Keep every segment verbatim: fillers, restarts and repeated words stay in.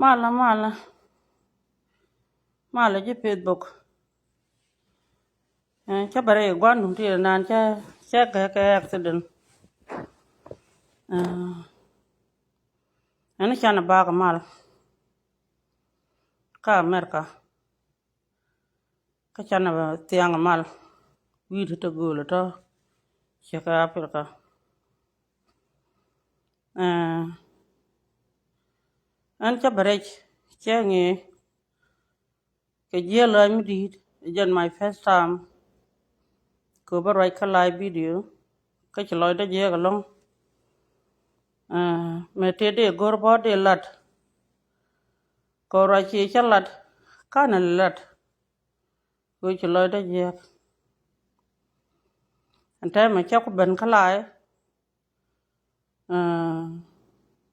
Malä, malä. Malä ji̱ Facebook. Cä bɛ rɛy gua̱n duŋ ti nan cä, cä kɛ kɛ accident. Ɛn canɛ bakɛ mal kä America. Kä canɛ thiaŋ mal wi̱i̱ ti te gööl tɔ cɛ kɛ Africa. Ɛn cä bɛ rɛc cɛ ŋi̱i̱ kɛ jiɛl lɔaac mi di̱i̱t. Jɛn my first time kɛ bä ruac kä live video. Kä ci lɔcdä jiɛk ɛlɔ̱ŋ. Mɛ tëë dee go̱r bä dee lat kɛ ruac ci cä lat kanɛ lat. Kɛ ci lɔcdä jiɛk ɛn tɛmɛ cä ku ben kä live.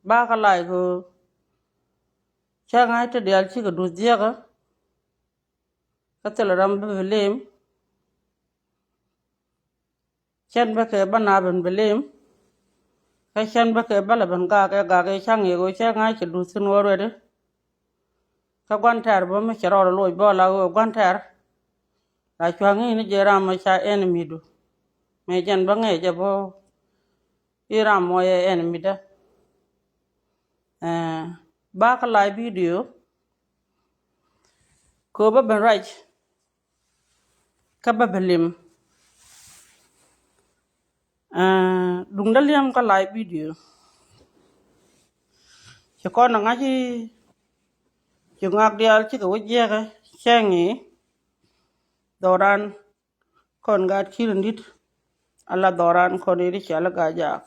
Ba kä live kɛ cä ŋa̱c ti diaal cikɛ duth jiɛkä. Kä thilɛ ram bä bi lim. Cɛn bä kɛ bä na ben bi lim. Kä cɛn bä kɛ bä lɛ ben gak ɛ gak ɛ cä ŋi̱i̱k ɣöö cä ŋa̱c kɛ duth thin ɣöö ruɛt i̱. Kä gua̱n tɛ̈r bä mi cɛ rɔɔd loc bä la ɣöö gua̱n tɛ̈r. La cua̱ŋ i̱ ni jɛ ram mɛ ca enemy du. Mɛ jɛn bä ŋɛc jɛ bä i̱ ram mɔ yɛ enemy dä. Ba kä live video kɛ bä ben ruac kä bä bä lim. Duŋdä liɛm kä live video. Ci kɔn a ŋa̱c i̱ ci ŋak diaal cikɛ wä jiɛkɛ cɛ ŋi̱i̱. Dhɔran kɔn gaat ki̱n in di̱t ala dhɔran kɔn in i̱ cial i̱ gaa jaak.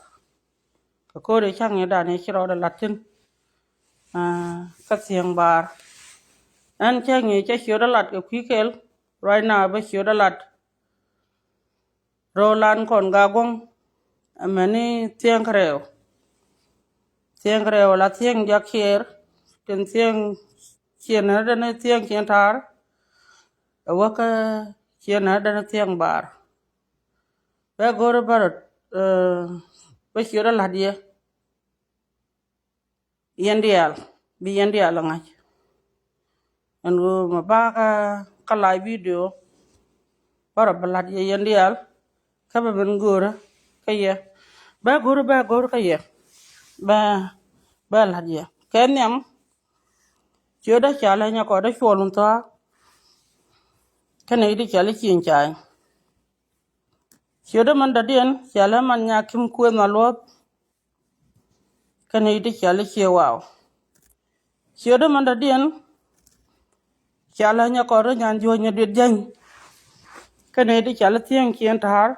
Kɛ ko̱ri cä ŋi̱i̱ dan i̱ ci rɔɔdɛ lat thi̱n. Kä thiäŋ baar ɛn cä ŋi̱i̱ cä ciötdä lat kɛ kui̱ kɛl. Right now bä ciötdä lat ro̱o̱lan kɔn gaa guɔ̱ŋ. Amäni thiäŋ kärɛw. Thiäŋ kärɛw la thiäŋ jak kiɛɛr. Tin thiäŋ ciɛn nädäni thiäŋ ciɛn ta̱a̱r. Ɛ wäkä ciɛn nädäni thiäŋ baar. Bɛ go̱ri bä rɔ bä ciötdä la̱t yɛ. Yɛn diaal bi yɛn diaal ɛ ŋa̱c. Ɛn ɣöö mɛ ba kä live video bä rɔ bä la̱t yɛ yɛn diaal. Kä bɛ ben go̱o̱rä kä yɛ bɛ go̱o̱rä bɛ go̱o̱rä kä yɛ bɛ bɛ la̱t yɛ kɛ nhiam. Ciötdä ca lɛ nyɛ kɔt dä cuɔl wun thɔa. Kɛnɛ i̱ di ca lɛ cieŋ cay. Ciötdä mɛn dɔ̱diɛn ca lɛ man nya kim kuëth ma luɔth. Kɛnɛ i̱ ti cial i̱ cie waw. Ciötdä mɛn dɔ̱diɛn cial i̱ nyɛ kɔt i̱ nyan juɔ̱c nyɛ duet jäny. Kɛnɛ i̱ ti cial i̱ thiäŋ cieŋ ta̱a̱r.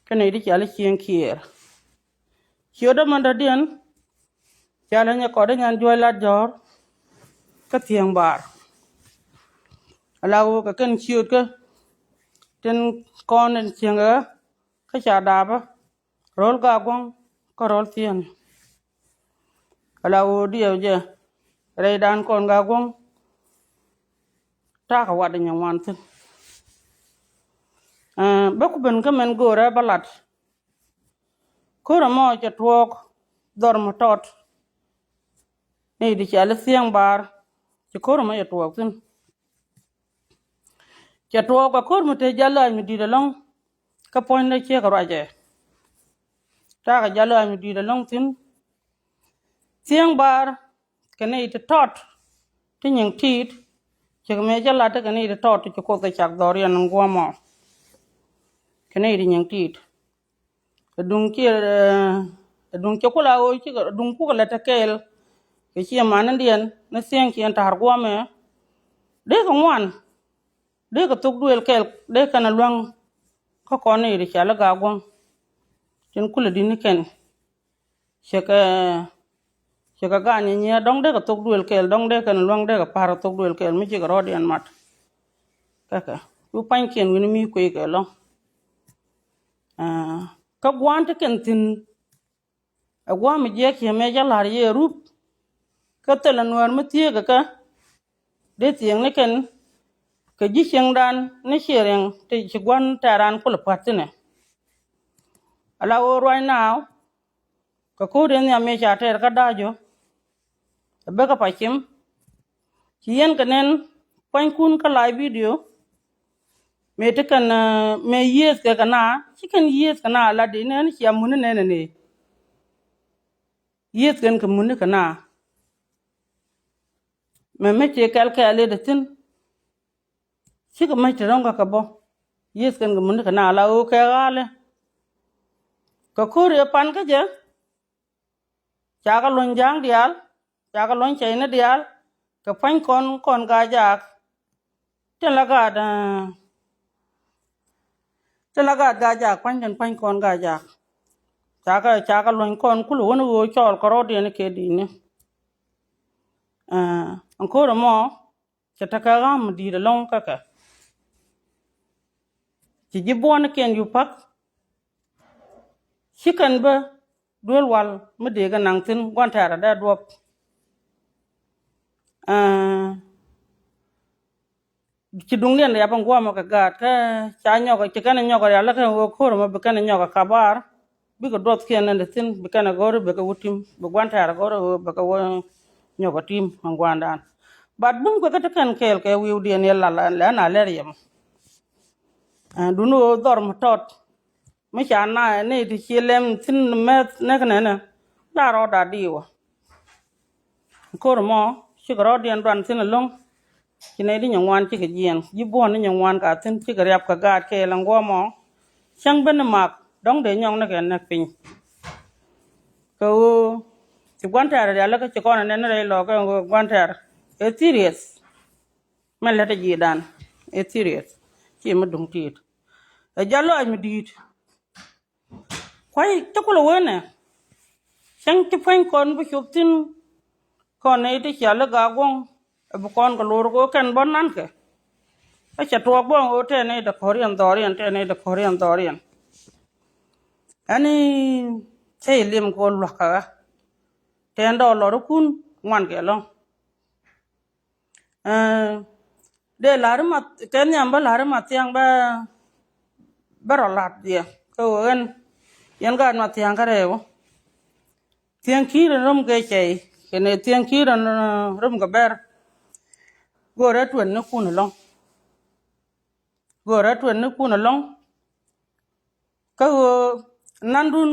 Kɛnɛ i̱ ti cial i̱ cieŋ kiɛɛr. Ciötdä mɛn dɔ̱diɛn cial i̱ nyɛ kɔt i̱ nyan juɔ̱c lat jɔ̱ɔ̱r. Kä thiäŋ baar ala wä kɛ kɛn ciötkä tin kɔn in cieŋ ɛ kä ca daapä. Ro̱l gaa guɔ̱ŋ kä ro̱l thieen. Ala ɣöö diɛw jɛ rɛydan kɔn gaa guɔ̱ŋ. Ta̱a̱ kɛ wat inyɛ ŋuan thi̱n. Bä ku ben kä mɛn göörä bä lat. Ko̱r ɛmɔ cɛ tuɔɔk dhɔr mɔ tɔt. Ni di cɛ li thiɛŋ baar. Ci ko̱r ɛmɔ cɛ tuɔɔk thi̱n. Cɛ tuɔɔk ɛ ko̱r mi te jal lɔaac mi di̱i̱t ɛlɔ̱ŋ. Kä puɔ̱nydä ciek ruacɛ. Ta̱a̱ kɛ jal lɔaac mi di̱i̱t ɛlɔ̱ŋ thi̱n. Thiäŋ baar kɛ nɛy ti tɔt ti nyiŋ ti̱i̱t. Cɛ kɛ mëë cä lat ti kɛ nɛy ti tɔt ti ci Kuoth kɛ cak dhɔriɛn in guɔ̱mɔ. Kɛ nɛy ti nyiŋ ti̱i̱t. Ɛ duŋ ciɛ ɛ duŋ ciɛ kula ɣöö cikɛ duŋ kukɛ lät ɛ kɛɛl. Kɛ ciɛ manidiɛn ni thiäŋ ciɛ ta̱a̱r guɔ̱mɛ. Dee kɛ ŋuan dee kɛ thok duëël kɛɛl dee kɛn ɛ luäŋ. Kä kɔn i̱ ri cal i̱ gaa guɔ̱ŋ tin kulɛ di̱t ni kɛn. Cɛ kɛ cɛ kɛ gaa nyinyia dɔ̱ŋ dee kɛ thok duëël kɛɛl dɔ̱ŋ dee kɛn ɛ luäŋ dee kɛ pa̱r ɛ thok duëël kɛɛl mi cikɛ rɔɔdiɛn mat. Kɛ kɛ cu pa̱nykiɛn wi̱ni mi kueec kɛ lɔ̱ŋ. Kä gua̱a̱n ti kɛn thi̱n. Ɛ gua̱a̱m mi jiɛk ciɛ mëë cä la̱r yɛ rup. Kä thilɛ nuäär mi thieekä kä dee thiëëŋ ni kɛn. Kɛ ji̱ cieŋdan ni ciɛ riɛŋ ti ci gua̱n tɛ̈ran kulɛ pua̱t thi̱nɛ. Ala ɣöö ruac naaw kɛ ko̱o̱t in nhiam mëë ca tɛɛr kä da̱a̱cä. Ɛ bek ɛ pa cim. Ci yɛn kɛ nɛn pua̱nykun kä live video. Mëë ti kɛn, eh, mëë yiëëth kɛ kɛ na, ci kɛn yiëëth kɛ na la di nɛn cia muni nɛn ni. Yiëëth kɛn kɛ muni kɛ na. Mɛ mɛ ci kɛl kɛl i̱ dee thi̱n. Cikɛ mac ti rɔ̱ŋ kä kɛ bä. Yiëëth kɛn kɛ muni kɛ na la ɣöö kɛ ɣa̱lɛ. Kɛ ko̱r yɛ pan kä jɛ. Ca kɛ luny ja̱a̱ŋ diaal, ca kɛ luny cɛy ni diaal. Kɛ pua̱ny kɔn kɔn Gaajaak. Tin la gaat, eh, tin la gaat Gaajaak, pua̱ny tin pua̱ny kɔn Gaajaak. Ca kɛ, ca kɛ luny kɔn kul wän ɣöö cɔɔl kɛ rɔɔdiɛn kɛ di̱i̱ni. Eh, ɛn ko̱r ɛmɔ, cɛ tekɛ ɣa̱m di̱i̱t ɛlɔ̱ŋ kä kɛ. Ci ji̱ buɔ̱nikiɛn yup pa̱k. Ci kɛn bä duel wal mi dee kɛ naŋ thi̱n gua̱n tɛ̈rɛ dee duɔ̱p. Eh, ci duŋdiɛn riap ɛn guɔmɔ kɛ gaat kä ca nyɔk ci kɛn nyɔk rial kä wä ko̱r mɔ bi kɛn nyɔk kabar. Bikɛ duɔth kiɛn ni thi̱n bi kɛn go̱r bikɛ wä tim bi gua̱n tɛ̈r go̱r bikɛ wä nyɔk tim ɛn gua̱ndan. But bum kɛ kä ti kɛn kɛɛl kɛ wi̱i̱ diɛn yɛ lal lɛ na lɛr yɛ mɔ. Duni wä dhɔr mɔ tɔt mi ca na ni ti ci lɛm thi̱n mɛth nɛk nɛnɛ la rɔɔda diwä. Ko̱r mɔ cikɛ rɔɔdiɛn duan thi̱n ɛlɔ̱ŋ. Ci nɛy di nyaŋuan cikɛ jiɛn ji̱ buɔ̱n ni nyaŋuan ka thi̱n cikɛ riap kɛ gaat kɛɛl ɛn guɔmɔ. Cäŋ ben ni mak dɔ̱ŋ dee nyɔk ni kɛ nɛk piny. Kɛ ɣöö ci gua̱n tɛ̈r rial kä ci kɔn ɛ nɛn rɛy lɔɔk kɛ ɣöö gua̱n tɛ̈r ɛ serious. Mɛ lät ɛ ji̱dan ɛ serious. Ci mi duŋ tiit ɛ jal lɔc mi di̱i̱t. Kuay ti kulɛ wen ɛ cäŋ ti pua̱ny kɔn bi cop thi̱n. Kɔn nɛy ti cial i̱ Gaaguɔ̱ŋ ɛ bi kɔn kɛ lo̱r kɛ ɣöö kɛn bä nankɛ. Ɛ cɛ tuɔɔk bä ɣöö tɛn nɛy dee kɔ̱riɛn dhɔriɛn tɛn nɛy dee kɔ̱riɛn dhɔriɛn. Ɛn i̱ cä i̱ lim kɛ ɣöö lua̱k kɛ ɣä tɛn dɔɔr lɔrikun ŋuan kɛ lɔ̱ŋ. Dee la̱r ma kɛ nhiam bä la̱r ma thiaŋ bä bä rɔ lat yɛ kɛ ɣöö ɛn yɛn gaat ma thiaŋ kä rɛw. Thiaŋ ki̱i̱r ɛn rom kɛ cɛy kɛnɛ thiaŋ ki̱i̱r ɛn rom kɛ bɛr. Go̱o̱rɛ tuɛn ni kun ɛlɔ̱ŋ. Go̱o̱rɛ tuɛn ni kun ɛlɔ̱ŋ. Kä ɣöö nandun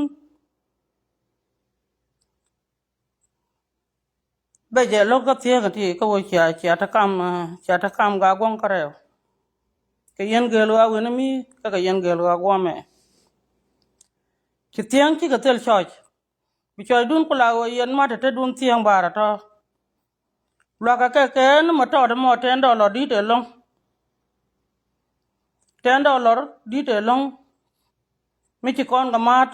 bɛ jɛ lo̱k kä thiek ti kä wä cia cia te kam cia te kam Gaaguɔ̱ŋ kä rɛw. Kɛ yɛn gel ɣä wen mi kä kɛ yɛn gel ɣä guɔmɛ. Ci thiäŋ cikɛ thil cɔc. Bi cɔcdun ku la ɣöö yɛn mat te te dun thiäŋ bar atɔ. Luakä kɛ kɛ ni mɔ tɔɔt mɔ ten dɔlɔr di̱t ɛlɔ̱ŋ. Ten dɔlɔr di̱t ɛlɔ̱ŋ. Mi ci kɔn kɛ ma̱a̱t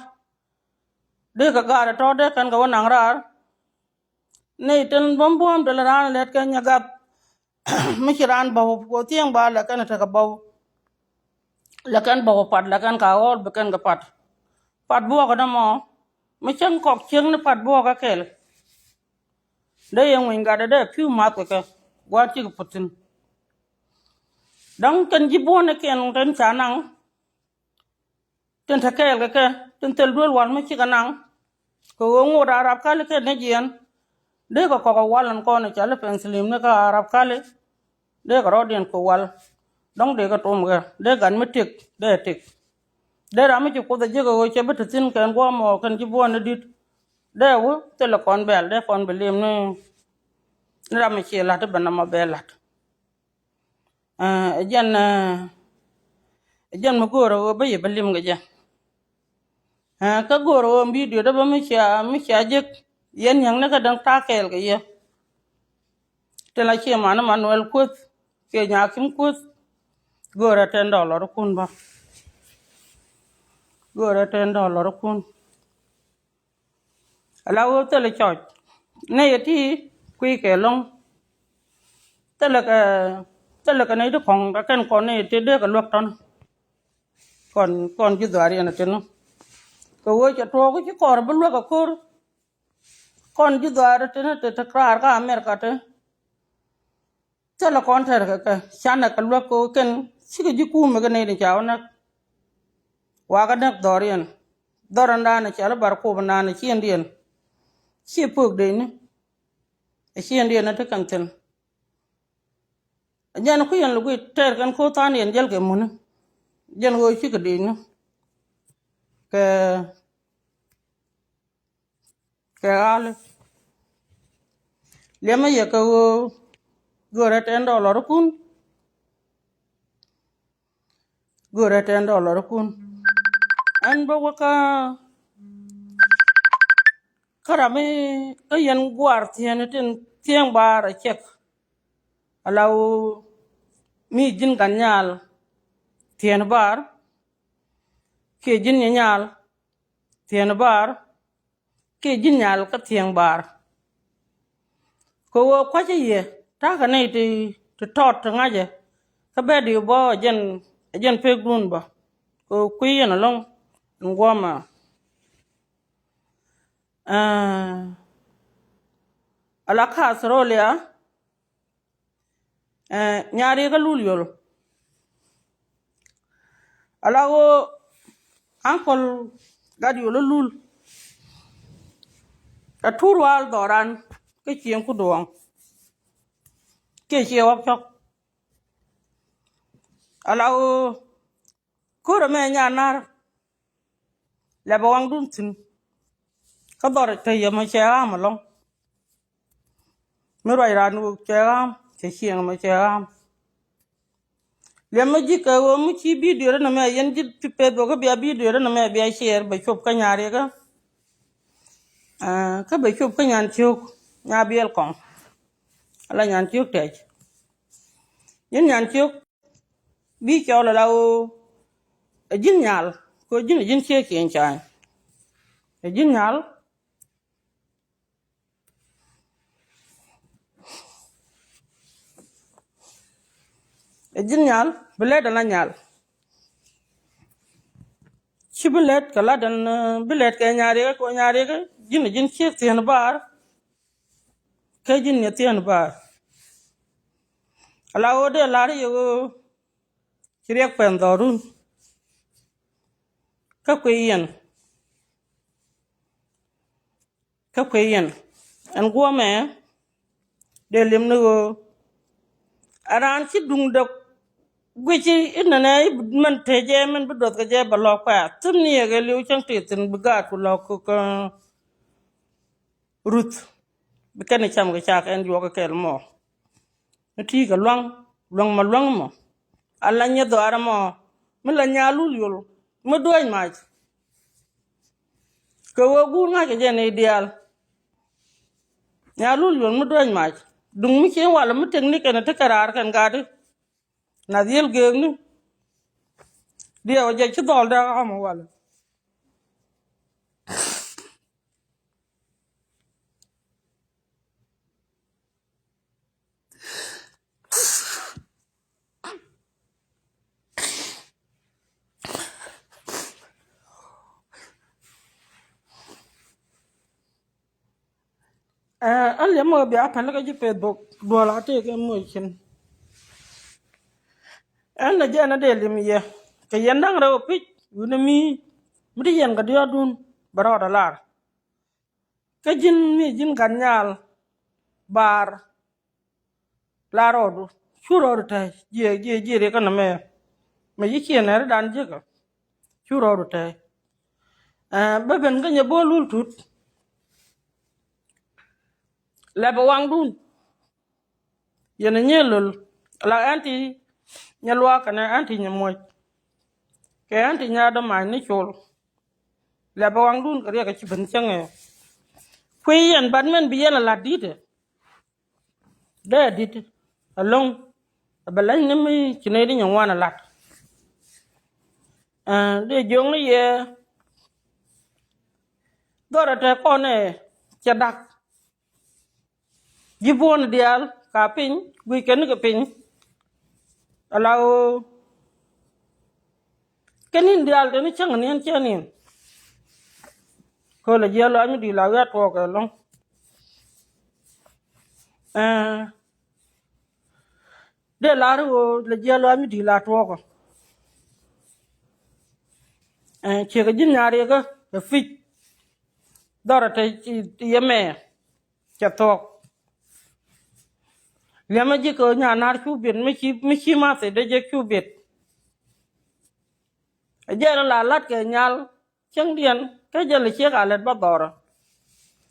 dee kɛ gaat ɛ tɔ̱ dee kɛn kɛ wä naŋ raar. Nɛy tin buɔ̱m buɔ̱m te lɛ raan lɛt kɛ nyɛ gap. Mi ci raan bäw kɛ thiëŋ ba lɛ kɛn tekɛ bäw. Lɛ kɛn bäw pat lɛ kɛn ka ɣɔɔl bi kɛn kɛ pat. Pat buɔɔk ɛn ɛmɔ mi cäŋ kɔk cieŋ ni pat buɔɔk ɛ kɛl. Dee yɛ ŋuny gatdɛ dee pi̱w math kɛ kɛ gua̱a̱r cikɛ puth thi̱n. Däŋ kɛn ji̱ buɔ̱n ɛ kɛn tin ca naŋ. Tin te kɛɛl kɛ kɛ tin thil duel wal mi cikɛ naŋ. Kɛ ɣöö ŋot a rap kali kɛ ni jiɛn. Dee kɛ kɔk a wal in kɔn i̱ cali pɛn thilim ni kä a rap kali. Dee kɛ rɔɔdiɛn kɛ wal. Dɔ̱ŋ dee kɛ tom kɛ dee gat mi tik dee tik. Dee ram mi ci kuoth a ji̱ kɛ ɣöö cɛ bi te thi̱n kɛn guɔ̱ɔ̱m ɔ kɛn ji̱ buɔ̱ɔ̱n ni di̱t. Dee wä thilɛ kɔn bɛl dee kɔn bi lim ni. Ni ram mi ci la̱t i̱ bɛ nɔmɔ bɛ la̱t. Ɛ jɛn ɛ jɛn mi go̱o̱rä ɣöö bä yɛ bä lim kɛ jɛ. Kä go̱o̱rä ɣöö mi diöt ɛ bä mi cia mi cia jek yɛn nhiäŋni kä däŋ ta̱a̱ kɛɛl kɛ yɛ. Tin la cie man Emanuel Kuoth kiɛ Nyakim Kuoth. Go̱o̱rä ten dɔlɔr kun bä. Go̱o̱rä ten dɔlɔr kun. Ala ɣöö thilɛ cɔc nɛy ɛ ti kui̱ kɛ lo̱ŋ. Thilɛ kɛ thilɛ kɛ nɛy ti kɔ̱ŋ kɛ kɛn kɔn nɛy ti dee kɛ luäk tɔ̱n. Kɔn kɔn ji̱ dhuaar yɛn ɛ tin kɛ ɣöö cɛ tuɔɔk ci kɔɔr bi luäk ɛ ko̱r. Kɔn ji̱ dhuaar ɛ tin ti ti raar kä Amerika ti. Thilɛ kɔn tɛr kɛ kɛ canɛ kɛ luäk kɛ kɛn cikɛ ji̱ kuumɛ kɛ nɛy ti ca wä näk. Wakä näk dhɔriɛn dhɔr ɛn daanɛ cɛl bar kuɔp ɛn daanɛ ciëndiɛn. Ci pök dee ni Ɛ ciɛŋdiɛn ɛ ti kɛn thil. Jɛn ku yɛn lɛ guic tɛɛr kɛn ko̱ tha̱a̱ŋdiɛn jäl kɛ muni. Jɛn ɣöö cikɛ di̱i̱ni kɛ kɛ ɣa̱li. Liɛmɛ yɛ kɛ ɣöö görɛ tɛn dɔɔlɔrikun. Görɛ tɛn dɔɔlɔrikun. Ɛn bä wä kä kä ram mi kä yɛn gua̱a̱r thieen tin thieŋ baar a cɛk. Ala ɣöö mi ji̱n gat nyal thieen baar kiɛ ji̱n nyɛ nyal thieen baar kiɛ ji̱n nyal kä thieŋ baar. Kɛ ɣöö kua̱cä yɛ ta̱a̱ kɛ nɛy ti ti tɔt ti ŋa̱cä kä bɛ di bä jɛn jɛn pekdun bä kɛ ɣöö kui̱ yɛn ɛlɔ̱ŋ. Ɛn guɔ̱mɛ ala kä Australia. Nyaari kä lul yol. Ala ɣöö ankol gat yol lul. A tuur wal dhɔran kä cieŋ ku duɔ̱ɔ̱ŋ kiɛ ciɛ wak cɔk. Ala ɣöö ko̱rɛ mɛ nya nar. Lɛ bɛ waŋdun thi̱n kä dhɔr te yɛ mɛ cɛ ɣa̱a̱m ɛlɔ̱ŋ. Mi ruac raan wek cɛ ɣa̱a̱m cɛ cieŋ mɛ cɛ ɣa̱a̱m. Liɛm mi ji̱ kɛ ɣöö mi ci bidio ri nɛmɛ yɛn ji̱ ti peth bä kä bia bidio ri nɛmɛ bia ciɛɛr bɛ cop kä nyaar yɛ kä. Kä bɛ cop kä nyan ciök nya biɛl kɔŋ. Ala nyan ciök tɛc. Ji̱n nyan ciök bi cɔl ala ɣöö ɛ ji̱n nyal kɛ ji̱n ɛ ji̱n ciek cieny cany. Ɛ ji̱n nyal. Ɛ ji̱n nyal bi lɛt ala nyal. Ci bi lɛt kɛ lat ɛn bi lɛt kɛ nyariɛkä kɛ nyariɛkä ji̱n ɛ ji̱n ciek thieen baar. Kä ji̱n nyɛ thieen baar. Ala ɣöö dee lar yɛ ɣöö ci riɛk pɛn dhɔrun. Kä kui̱ yɛn kä kui̱ yɛn ɛn guɔmɛ. Dee li̱em ni ɣöö a raan ci duŋ dee guici inɛnɛ i̱ mɛn te jɛ mɛn bi duɔth kɛ jɛ bɛ lɔk kuɛ thim ni yɛ kɛ li̱w cäŋ ti thi̱n bi gaat ku lɔk kä ruth. Bi kɛn i̱ cam kɛ cak ɛn juɔk kɛ kɛl mɔ. Mi ti̱i̱ kɛ luaŋ luaŋ mɔ luaŋ mɔ. A la nyɛ dhɔaarä mɔ mi la nyaal lul yol mi duäc mac. Kɛ ɣöö guur ŋa̱ckɛ jɛ nɛy diaal. Nyaal lul yol mi duäc mac duŋ mi cieŋ walɛ mi teknikɛn ti kɛ raar kɛn gatdi. Nath yiël geekni diɛw jɛ ci dhɔl dee ɣa̱a̱m walɛ. Ɛ liɛm ɣä bia päl kä ji̱ Facebook duɔl a tëëk ɛ moc cin. Ɛn lɛ jɛ ɛn a dee liɛm yɛ kɛ yɛn da̱ŋ rɛw ɛ pi̱c wi̱n ɛ mi mi ti yɛn kɛ diɔ̱ɔ̱dun bɛ rɔɔdɛ lar. Kä ji̱n mi ji̱n gat nyal baar. La rɔɔdu cu rɔɔdu te jiɛ jiɛ jiɛ riɛkä nɛ mɛ. Mɛ ji̱ ciɛ nɛri dan ji̱kä cu rɔɔdu te. Bä ben kä nyɛ bo̱o̱l lul tut. Lɛ bɛ waŋdun. Yɛn a nyɛ lol la ɛn ti nyɛ luaak kɛnɛ ɛn ti nyɛ muɔc. Kɛ ɛn ti nyɛ adɔ mac ni col. Lɛ bɛ waŋdun kɛ riɛk a ci ben cäŋɛ. Kui̱ yɛn bat mɛn bi yɛn a la̱t di̱tɛ. Dee a di̱t ɛlɔ̱ŋ. A bɛ la̱ny ni mi ci nɛy di nyɛ ŋuan a la̱t. Dee jiökni yɛ dhɔrɛ tɛ kɔnɛ cɛ da̱k. Ji̱ buɔ̱n diaal ka piny guic kɛn kɛ piny. Ala ɣöö kɛ ni̱n diaal teni cäŋ niɛn cɛ ni̱n. Köl a jiɛ lɔac mi di̱i̱l a wiat tuɔɔk ɛlɔ̱ŋ. Dee lar ɣöö lɛ jiɛ lɔac mi di̱i̱l a tuɔɔk. Ciekɛ ji̱n nyaar yɛ kä ɛ pi̱c. Dhɔrɛ te yɛ mɛ. Cɛ thuɔ̱k. Liɛmɛ ji̱ kɛ nyan nar cu bit mi ci, mi ci mathi dee jɛ cu bit. Ɛ jɛn la lat kɛ nyal cieŋdiɛn kä jɛn lɛ ciek a lɛt bä dhɔrä.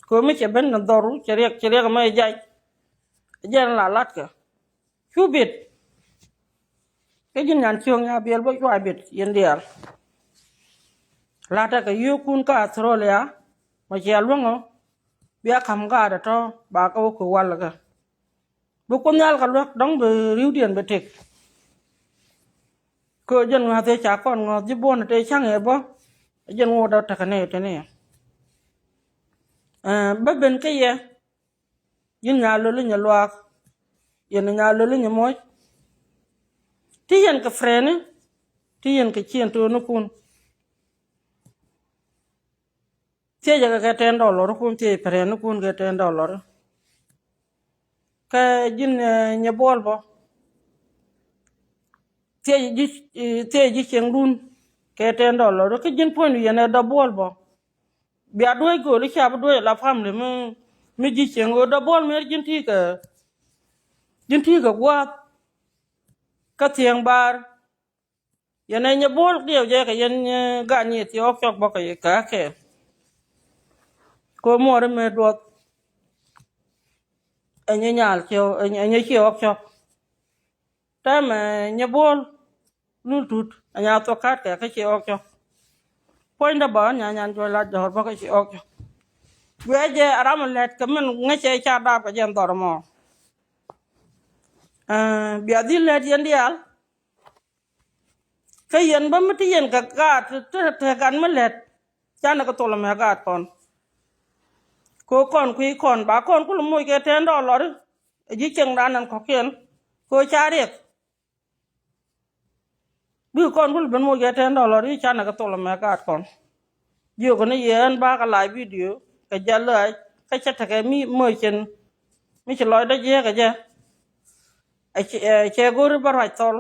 Kɛ mi cɛ ben kɛ dhɔru cɛ riɛk, cɛ riɛk mɛ jac. Ɛ jɛn la lat kɛ cu bit. Kä ji̱n nyan cio̱o̱ŋ ya biɛl bä cua bit yɛn diaal. La̱tɛ kɛ yio̱o̱kun kä Australia mɔ cia luäŋä bia ka̱m gaat ɛ tɔ̱ ba kä wä kɛ wal kɛ. Bi Kuoth Nhial kɛ luäk dɔ̱ŋ bi ri̱wdiɛn bi tëk. Kɛ jɛn ŋɔ̱a̱th ëë ca kɔn ŋɔ̱ɔ̱th ji̱ buɔ̱n ɛ tëë ca̱ŋ ɛ bä. Ɛ jɛn ŋot dɔ̱ tekɛ nɛy tëë ni. Ɛ, bä ben kä yɛ. Yɛn nya loli nyɛ luaak. Yɛn nya loli nyɛ moc. Ti yɛn kɛ frɛni. Ti yɛn kɛ ciɛn to̱o̱nikun. Thiecɛ kɛ kɛ ten dɔlɔr kun thiec pɛrɛnikun kɛ ten dɔlɔr. Kɛ ji̱n, eh, nyɛ buɔl bɔ. Thiec ji̱, eh, thiec ji̱ cieŋdun kɛ ten dɔlɔr. Kä ji̱n puɔ̱nydu yɛn ɛ dɔ buɔl bɔ. Bia duec go̱o̱l i̱ ca bi duec la family mi, mi ji̱ cieŋ ɣöö dɔ buɔl mëër ji̱n ti̱i̱ kɛ, ji̱n ti̱i̱ kɛ gua̱a̱th. Kä thiëŋ baar. Yɛn ɛ nyɛ buɔl diɛw jɛ kɛ yɛn, eh, gan yɛ thiɔɔk cɔk bä kɛ kɛ kɛ. Ko muɔri mëë duɔth. Ɛ nyɛ nyal ciɛ, ɛ nyɛ ciɛ ɣɔk cɔk. Tɛmɛ nyɛ buɔl lul tut ɛ nya thok kat kɛ kä ciɛ ɣɔk cɔk. Puɔ̱nydä bä nya nyan juɔc la jɔ̱ɔ̱r bä kä ciɛ ɣɔk cɔk. Guiɛ jɛ a ram lɛt kɛ min ŋäcɛ ca dap kɛ jɛ dhɔr mɔ. Eh, bia dhil lɛt yɛn diaal. Kä yɛn bä mi ti yɛn kɛ gaat ti, ti, ti gat mi lɛt. Canɛ kɛ thol ɛmɛ gaat kɔn. Ko kɔn kui̱ kɔn ba kɔn kul moc kɛ ten dɔlɔr. Ɛ ji̱ cieŋdan ɛn kɔ̱kiɛn. Ko ca riɛk. Bikɛ kɔn kul ben moc kɛ ten dɔlɔr i̱ canɛ kɛ thol ɛmɛ gaat kɔn. Jiök ni yɛn ba kɛ live video kɛ jɛ lɔc kä cɛ tekɛ mi moc cin. Mi ci lɔcdä jiɛk kɛ jɛ. Ɛ cɛ, ɛ cɛ go̱ri bä ruac thɔl.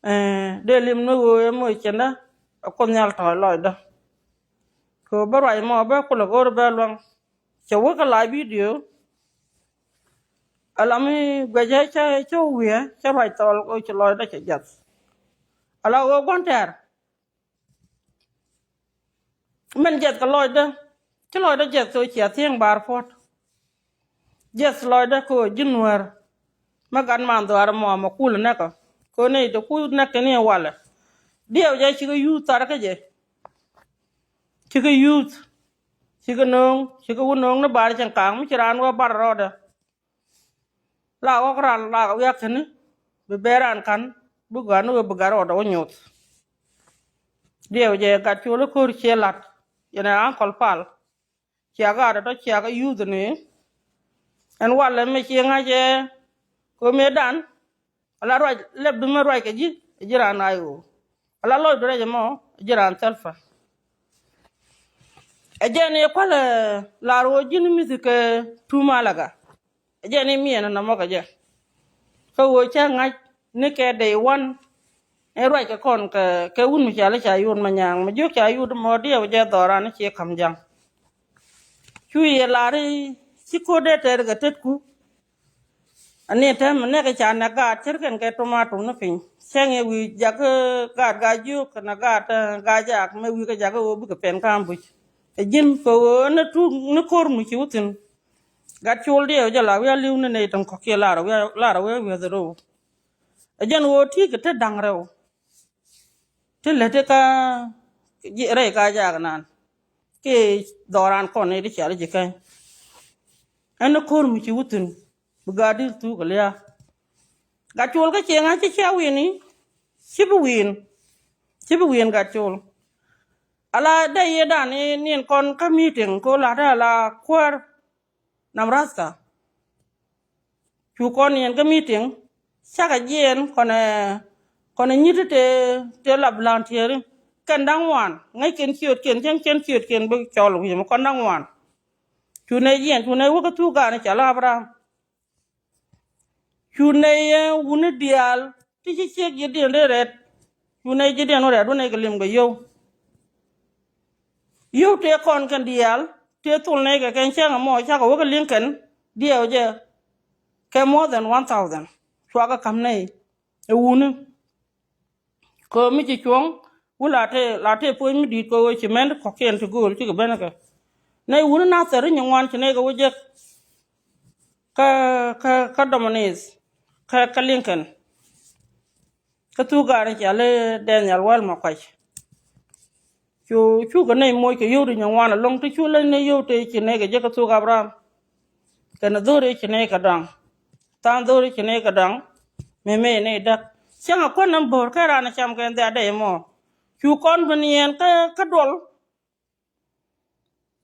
Eh, dee lim ni ɣöö ɛ moc cindä ɛ Kuoth Nhial tɔ̱ lɔcdä. Kɛ ɣöö bä ruac mɔ bä kulɛ go̱o̱r bä luäŋ. Cɛ wä kä live video. Ala mi guɛcä cä, cä wi̱i̱ cä ruac thɔɔl ɣöö ci lɔcdä cɛ jiath. Ala ɣöö gua̱n tɛ̈r. Min jiɛth kɛ lɔcdä. Ci lɔcdä jiɛth kɛ cia thiëŋ bar puɔ̱t. Jiɛth lɔcdä kɛ ji̱ nuäär. Mi gat man dhuaar mɔ mɛ kul nɛkä kɛ nɛy ti ku nɛk kɛ ni walɛ. Diɛw jɛ cikɛ yuuth thar kä jɛ. Cikɛ yuuth. Cikɛ no̱o̱ŋ. Cikɛ wä no̱o̱ŋ ni bar cɛn ka̱a̱ŋ mi ci raan wä bar rɔɔdɛ. La ɣɔk ran la wiak kɛn bi bɛ ran kan bi gɔaa ni ɣöö bi gat rɔɔdɛ wä nyoth. Diɛw jɛ gat col i̱ ko̱r ciɛ lat yɛn ɛ ankɔl pal. Ciak gat ɛ tɔ ciak ɛ yuth ni ɛn walɛ mɛ ciɛ ŋa̱c ɛ ko̱ mëë dan. Ala ruac lɛp bi mɛ ruac kɛ ji̱ ɛ ji̱ ran ay ɣöö ala lɔcdu rɛc ɛmɔ ɛ ji̱ ran thɛlpä. Ɛ jɛn i̱ kualɛ lar ɣöö ji̱n mi̱th kɛ tum alaga. Ɛ jɛn i̱ miɛn ɛn ɛmɔ kɛ jɛ. Kä ɣöö cä ŋa̱c ni kɛ day one. Ɛ ruac kɛ kɔn kɛ, kɛ wun mi ca lɛ ca yut ma nyaaŋ mi jiök ca yut mɔ diɛw jɛ dhɔran i̱ ci ka̱m ja̱ŋ. Cu yɛ lar i̱ ci ko̱r dee tɛr kɛ tetku. Ani tɛm nɛk ca nɛ gaat cär kɛn kɛ tomato ni piny. Cɛŋ yɛ wi̱i̱ jakä gaat gaa jiök kɛnɛ gaat, eh, gaa jaak mɛ wi̱i̱ kɛ jakä ɣöö bikɛ pɛn ka̱a̱m buc. Ɛ ji̱n kɛ ɣöö ni tuk ni ko̱r mi ci wä thi̱n. Gat col diɛw jɛ la wi̱i̱ a li̱w ni nɛy tin kɔ̱kiɛ lar wi̱i̱, lar wi̱i̱ wi̱i̱ dhɛ ro̱o̱. Ɛ jɛn ɣöö ti̱i̱ kɛ te da̱ŋ rɛw. Ti lät ti ka rɛy ka jaak naan. Kiɛ dhɔran kɔn ni ti cial ji̱ kɛny. Ɛn ni ko̱r mi ci wä thi̱n. Bi gat dil thuk kɛ lia̱a̱. Gat col kä cieŋ a ci cia wi̱i̱ni. Ci bi wi̱i̱n. Ci bi wi̱i̱n gat col. Ala dee yee dan ni niɛn kɔn kä meeting ko la te ala kuäär. Nebraska. Cu kɔn yɛn kä meeting cakɛ jiɛɛn kɔnɛ, kɔnɛ nyit te, te la volunteer kɛn da̱ŋ wan ŋäc kɛn ciötkiɛn cäŋ cɛn ciötkiɛn bi cɔl wi̱i̱ mi kɔn da̱ŋ wan. Cu nɛy jiɛɛn cu nɛy wä kä thuk gaani cɔl Abraham. Cu nɛy, eh, wuni diaal ti ci ciek ji̱ diɛn rɛt. Cu nɛy ji̱ diɛn wä rɛt wä nɛy kɛ lim kɛ yio̱w. Yio̱w tëë kɔn kɛn diaal tëë thul nɛy kɛ kɛn cäŋ ɛmɔ cakɛ wä kɛ li̱ŋ kɛn diɛw jɛ. kɛ more than one thousand. Cuakɛ ka̱m nɛy ɛ wuni. Kɛ mi ci cuɔ̱ŋ wä la tëë la tëë puɔ̱ny mi di̱i̱t kɛ ɣöö ci mɛn kɔ̱kiɛn ti gööl cikɛ ben kɛ. Nɛy wuni na thɛr ri nyin ŋuan ci nɛy kɛ wä jek. Kä kä kä Dominic kä kä Lincoln. Kä thuk gaat ni cia lɛ Daniel wäl ma kuac. Cu cukɛ nɛy moc kɛ yio̱w ti nyin ŋuan ɛlɔ̱ŋ ti cu lɛ nɛy yio̱w tëë ci nɛy kɛ jek kä thuk Abraham. Kɛn dhori ci nɛy kɛ dɔaŋ. Tha̱a̱ŋ dhori ci nɛy kɛ dɔaŋ. Mëë mëë nɛy däk cäŋ a kuän ɛn bo̱o̱r kä raan ɛ cam kɛn dhiaadɛ mɔ. Cu kɔn bi niɛn kä kä duɔl.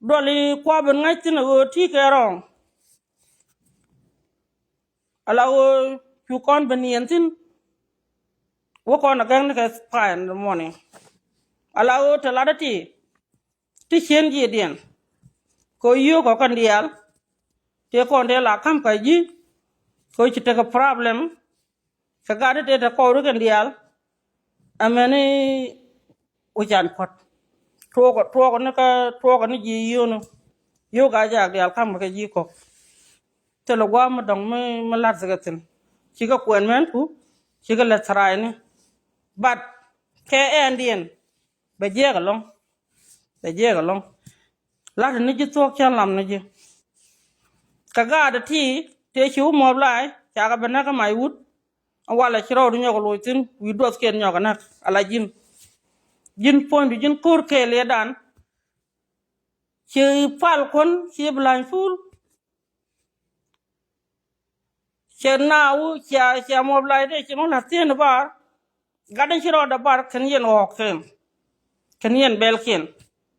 Duɔl i̱ kua bi ŋa̱c thi̱n a ɣöö ti̱i̱ kɛ rɔ̱ɔ̱ŋ. Ala ɣöö cu kɔn bi niɛn thi̱n. Wä kɔn a gäŋ ni kɛ five in the morning. Ala ɣöö te lat a ti ti cien ji̱ diɛn. Kɛ ɣöö yio̱o̱k kɔ kɛn diaal. Tëë kɔn tëë la ka̱m kɛ ji̱. Kɛ ɣöö ci tekɛ problem. Kɛ gat ti tëë te kɔɔri kɛn diaal. Amäni wi̱can puɔ̱t. Tuɔɔkɔ tuɔɔkɔ ni kä tuɔɔkɔ ni ji̱ yio̱o̱ni. Yio̱o̱k a jaak diaal ka̱m kɛ ji̱ kɔk. Thilɛ gua̱a̱m mi dɔ̱ŋ mi mi la̱t thikɛ thi̱n. Cikɛ kuɛn mɛn ku cikɛ lɛ thra̱a̱cni. But kɛ ɛndiɛn bɛ jiɛɛk ɛlɔ̱ŋ. Bɛ jiɛɛk ɛlɔ̱ŋ. La̱t ni ji̱ thuɔ̱k cä lam ni ji̱. Kɛ gaat ti tëë ci wä muɔp la̱a̱c cakɛ bɛ näk kä mac wut. Walɛ ci rɔɔdu nyɔk loc thi̱n wi̱i̱ duɔthkiɛn nyɔk ɛ näk ala ji̱n. Ji̱n puɔ̱nydu ji̱n ko̱r kɛɛliɛdan. Ci pal kuɔ̱n ci bi la̱ny pul. Cɛ naawu cia cia muɔp la̱a̱c dee ci mi la̱th thieen bar. Gat in ci rɔɔdɛ bar kɛn yɛn ɣɔɔk kɛn. Kɛn yɛn bɛl kiɛn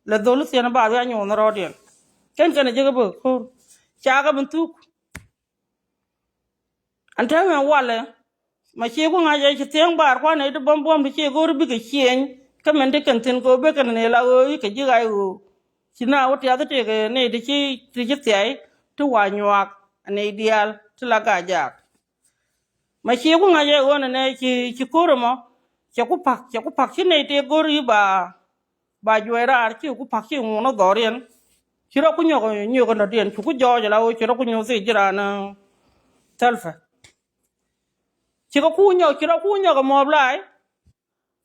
lɛ dhol thieen bar wi̱i̱ a nyuɔ̱n rɔɔdiɛn. Kɛn kɛn a jek a bek ko̱r. Cakɛ bin thuk. Ɛn täämɛ walɛ. Ma cie ku ŋa̱c ɛ ci thiäŋ bar kuan nɛy ti buɔ̱m buɔ̱m ti cie go̱o̱ri bikɛ cieny. Kä min ti kɛn thi̱n kɛ ɣöö ben kɛn nɛy la ɣöö i̱ kɛ ji̱ ɣa̱c ɣöö ci na wä tiath ti tëëkɛ nɛy ti ci ti ci thia̱y ti wa nyuaak. Ɛ nɛy diaal ti la gac jaak. Ma cie ku ŋa̱c ɛ ɣöö nɛ nɛ ci ci ko̱r ɛmɔ. Cɛ ku pa̱k cɛ ku pa̱k ci nɛy tëë go̱o̱ri ba ba juɔc raar ci ku pa̱k ci ŋuun ɔ dhɔriɛn. Ci rɔ ku nyɔk nyök ɔ nɔ̱diɛn cu ku jɔɔc ala ɣöö ci rɔ ku nyök thiec ji̱ raan. Thälpɛ cikɛ ku nyɔk ci rɔ ku nyɔk ɛ muɔp la̱a̱c.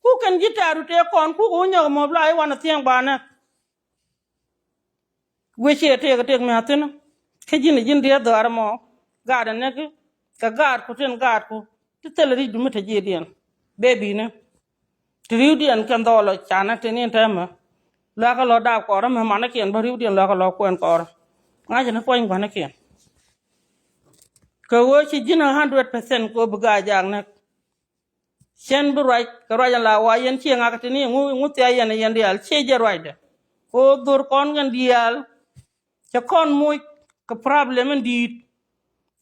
Ku kɛn ji̱ tɛ̈ru tëë kɔn ku ku nyɔk ɛ muɔp la̱a̱c wanɛ thiäŋ banɛ. Wec ciɛ tëëk tëëk mi a thi̱n. Kä ji̱n ji̱n diɛɛr dhɔaar ɛmɔ. Gaat ɛ näk kɛ gaatku tin gaatku ti thilɛ ri̱cdu mi te jiëëdiɛn. Bebini ti ri̱wdiɛn kɛn dhɔɔl ɔ canɛ tin in täämɛ. Luakä lɔ daap kɔɔrä mɛ manikiɛn bä ri̱wdiɛn luakä lɔ kuɛn kɔɔrä. Ŋa̱cä ni puɔ̱ny gua̱nikiɛn. Kɛ ɣöö ci ji̱n a hundred percent kɛ ɣöö bi ga̱a̱c jaak näk. Cɛn bi ruac kɛ ruac in la wa yɛn ciɛ ŋakä tin iŋu iŋu thia yɛn yɛn diaal ciɛ jɛ ruacdɛ. Kɛ ɣöö dhor kɔn kɛn diaal. Cɛ kɔn moc kɛ problem in di̱i̱t.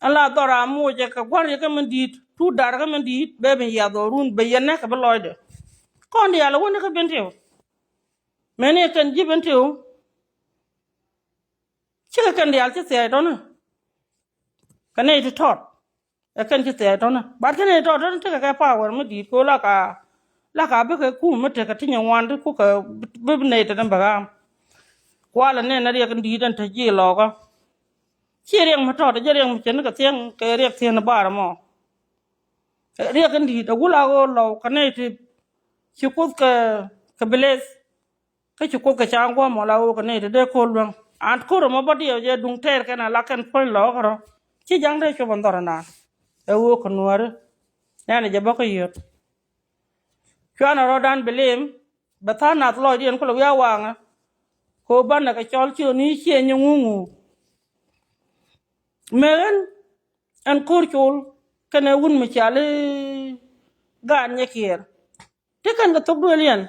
Ɛn la dhɔr a moc ɛ kɛ gua̱r yɛ kä min di̱i̱t tu dar kä min di̱i̱t bɛ bin yiath ɔ run bɛ yɛn nɛ kɛ bi lɔcdɛ. Kɔn diaal ɛ wäni kä bin tiw. Mɛni ɛ kɛn ji̱ bin tiw. Cikɛ kɛn diaal ci thia̱a̱c tɔ̱nä. Kɛ nɛy ti tɔt. Ɛ kɛn ci thia̱a̱c tɔ̱nä. Bat kɛn nɛy tɔt tɔ̱nä tekɛ kɛ power mi di̱i̱t kɛ ɣöö la ka la ka bikɛ kum mi tekɛ ti nyin ŋuan ti kukɛ bi nɛy tɔt ni bɛ ɣaam. Kualɛ nɛn ɛ riɛk in di̱i̱t ɛn te ji̱ lɔɔkä. Ci riɛk mi tɔt ɛ jɛ riɛk mi cɛ ni kɛ thiäŋ kɛ riɛk thiäŋ ni bar ɛmɔ. Riɛk in di̱i̱t ɛ wul a ɣöö lɔw kɛ nɛy ti ci kuth kɛ kɛ bileth. Kä ci kuoth kɛ ca guɔ̱m ɔ la ɣöö kɛ nɛy te dee ko̱r luäŋ. An ko̱r ɛmɔ bä diɛw jɛ duŋ tɛɛr kɛn a la kɛn puɔ̱ny lɔɔkä rɔ. Ci ja̱ŋ dee cop ɛn dhɔr ɛnan. Ɛ ɣöö kɛ nuääri. Nɛnɛ jɛ bä kä yio̱t. Cuanɛ rɔ̱dan bi lim bɛ tha̱a̱ŋ nath lɔcdiɛn kulɛ wi̱i̱ a waŋä. Kɛ ɣöö banɛ kɛ cɔl ci ɣän i̱ ciɛ nyi ŋuŋu. Mëë ɣän ɛn ko̱r col kɛnɛ wun mi cali gaat nyɛ kiɛɛr. Ti kɛn kɛ thok duëël yɛn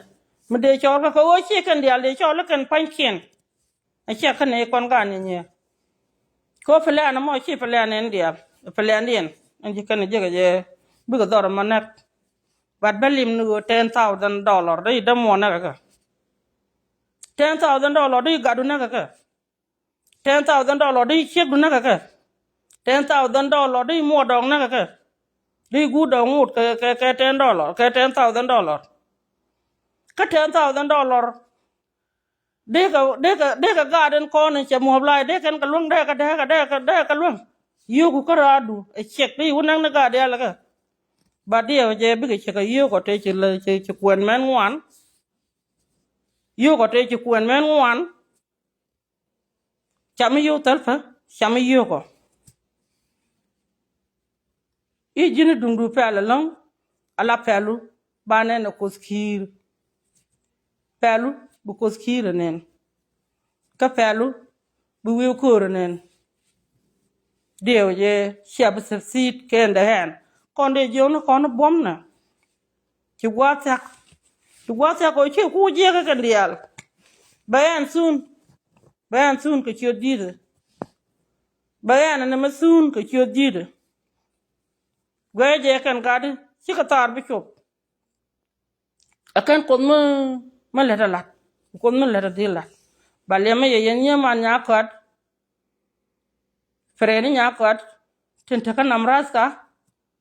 mi dee cɔɔl kä kɛ ɣöö ci kɛn diaal dee cɔɔl i̱ kɛn pa̱nykiɛn. Aciɛ kɛn ɛ kɔn gaat ni nyiɛ. Kɛ ɣöö pɛlɛ̈n ɛmɔ ci pɛlɛ̈n ɛn diaal pɛlɛ̈ndiɛn ɛn ci kɛn ɛ jiäk ɛ jɛ bikɛ dhɔr ɛmɔ näk. But bä lim ni ɣöö ten thousand dollar dee i̱ dämuɔ näk ɛ kɛ. Ten thousand dollar dee i̱ gatdu näk ɛ kɛ. Ten thousand dollar di ciekdu näk kɛ kɛ. Ten thousand dollar di muɔt dɔɔk näk kɛ kɛ. Di guut dɔɔk ŋot kɛ kɛ kɛ ten dollar kɛ ten thousand dollar. Kä ten thousand dollar. Dee kɛ dee kɛ dee kɛ gaat in kɔn in cɛ muɔp lac dee kɛn kɛ luäŋ dee kɛ dee kɛ dee kɛ dee kɛ luäŋ. Yio̱o̱ku kä raadu ɛ ciɛk ti wä näk ni gaat diaal kä. Ba diɛw jɛ bikɛ ciɛ kɛ yio̱o̱kɔ tëë ci lɛ ci kuɛn mɛn ŋuan. Yio̱o̱kɔ tëë ci kuɛn mɛn ŋuan. Cam mi yio̱o̱k thäl pä, cam mi yio̱o̱kɔ. I̱ ji̱n i̱ duŋdu pɛl ɛlɔ̱ŋ ala pɛlu. Ba nɛn ɛ Kuoth ki̱i̱r. Pɛlu bi Kuoth ki̱i̱r ɛ nɛn. Kä pɛlu bi wi̱i̱ ko̱o̱r ɛ nɛn. Diɛw jɛ cia bi thäp thi̱i̱t kɛn dɛ ɣɛn. Kɔn dee jiɔkni kɔn buɔ̱mnɛ. Ci gua̱a̱th thiak. Ci gua̱a̱th thiak kɔ ci ku jiɛk kɛ kɛn diaal. Bɛ ɛn thun. Bɛ ɛn thun kɛ ciöt di̱i̱t. Bɛ ɛn ni mɛ thun kɛ ciöt di̱i̱t. Guɛ jɛ kɛn gat cikɛ thaar bi cop. Ɛ kɛn Kuoth mi mi lät a lat. Kuoth mi lät a dhil lat. Ba liɛmɛ yɛ yɛn nyiee man nyaa kɔat. Prɛɛni nyaa kɔat. Tin te kä Nebraska.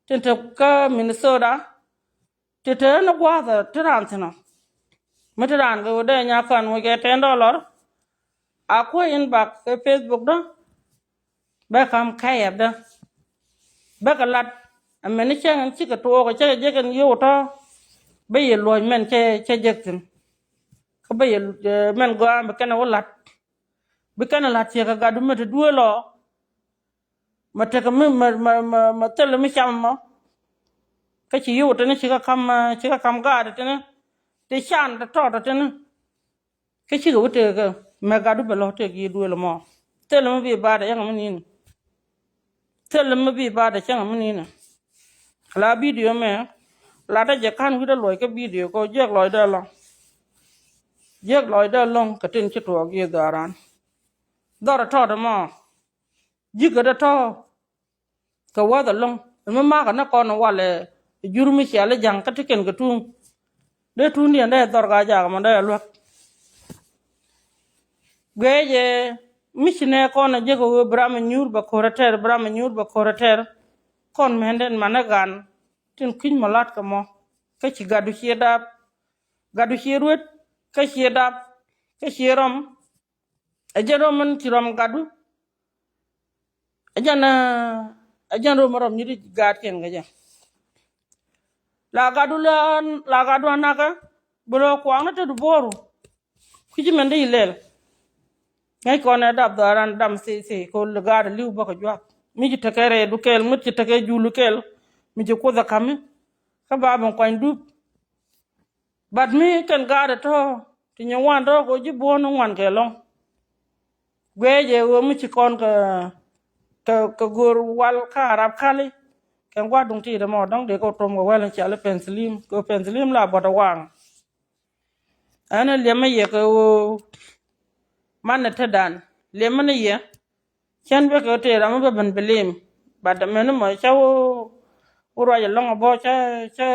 Tin te kä Minnesota. Ti te ni gua̱a̱th ti raan thi̱n ɔ. Mi ti raan kɛ wä dee nyaa kɔat wä jɛ ten dollar. A kuäär inbox kɛ Facebook dä. Bɛ kam kɛyɛpdä. Bɛ kɛ lat. Ɛmɛn ni cäŋ in cikɛ tuɔɔk cä jɛ kɛn yio̱w tɔ̱. Bɛ yɛ luɔ̱c mɛn cä cä jek thi̱n. Kä bɛ yɛ mɛn gɔaa bi kɛn wä lat. Bi kɛn lat ciɛ kɛ gatdu mɛ ti duëël ɔ. Mɛ tekɛ mi mɛ mɛ mɛ mɛ thil mi cam mɔ. Kä ci yio̱w tini cikɛ kam cikɛ kam gaat tini. Ti can ti tɔɔt tini. Kä cikɛ wä tëëkä mɛ gatdu bɛ lɔ tëëk yi duël mɔ. Thilɛ mi bi baat ɛ cäŋ mi ni̱ni. Thilɛ mi bi baat ɛ cäŋ mi ni̱ni. La bidio mɛ la dä jɛ ka̱n wi̱cdä luɔc kä bidio kɛ jiɛk lɔcdä ɛlɔ̱ŋ. Jiɛk lɔcdä ɛlɔ̱ŋ kɛ tin ci tuɔɔk yi dhɔran. Dhɔr ɛ tɔɔt ɛmɔ. Ji̱ kädä tɔ̱ kɛ wäth ɛlɔ̱ŋ. Mi makä ni kɔn walɛ jur mi ciɛl i̱ ja̱ŋ kä ti kɛn kɛ tuŋ. Dee tuŋdiɛn dee dhɔr ka jakä mɔ dee luäk. Guɛcɛ mi ci nɛ kɔn a jek ɣöö bi ram a nyuur bɛ ko̱r a tɛr, bi ram a nyuur bɛ ko̱r a tɛr. Kɔn mɛn den man a gan tin kui̱ny mɔ lat kɛ mɔ. Kä ci gatdu ciɛ dap. Gatdu ciɛ ruet. Kä ciɛ dap. Kä ciɛ rɔm. Ɛ jɛn rɔm min ci rɔm gatdu. Ɛ jɛn ɛ jɛn rɔm rɔm nyiri gaat kɛn kɛ jɛ. La gatdu la la gatdu anakä. Bi rɔ kuaŋni te du bo̱o̱ru. Kui̱ci mɛn di ilɛl. Ŋäc kɔn ɛ dap dhɔran dam thii thii kɛ ɣöö gaat li̱w bäkɛ juak. Mi ci tekɛ rɛɛdu kɛl mi ci tekɛ jul kɛl. Mi ci kuoth ɛ kami. Kä ba ben kuany dup. But mi kɛn gaat ɛ tɔ̱ ti nyɛ wan tɔ̱ kɛ ji̱ buɔ̱n ŋuan kɛ lɔ̱ŋ. Guɛcɛ ɣöö mi ci kɔn kɛ kɛ kɛ go̱o̱r wal ka rap kali. Kɛn gua̱ duŋ ti dɛ mɔ dɔ̱ŋ dee kɛ tom kɛ wɛl in ciali penicillin kɛ penicillin la buɔt ɛ waŋ. Ɛn ɛ liɛmɛ yɛ kɛ ɣöö man ɛ te dan liɛmɛ ni yɛ. Cän bikɛ tëë ram mi bä ben bi lim. But mɛni mɔ cä wä wä ruac ɛlɔ̱ŋ abɔ cä cä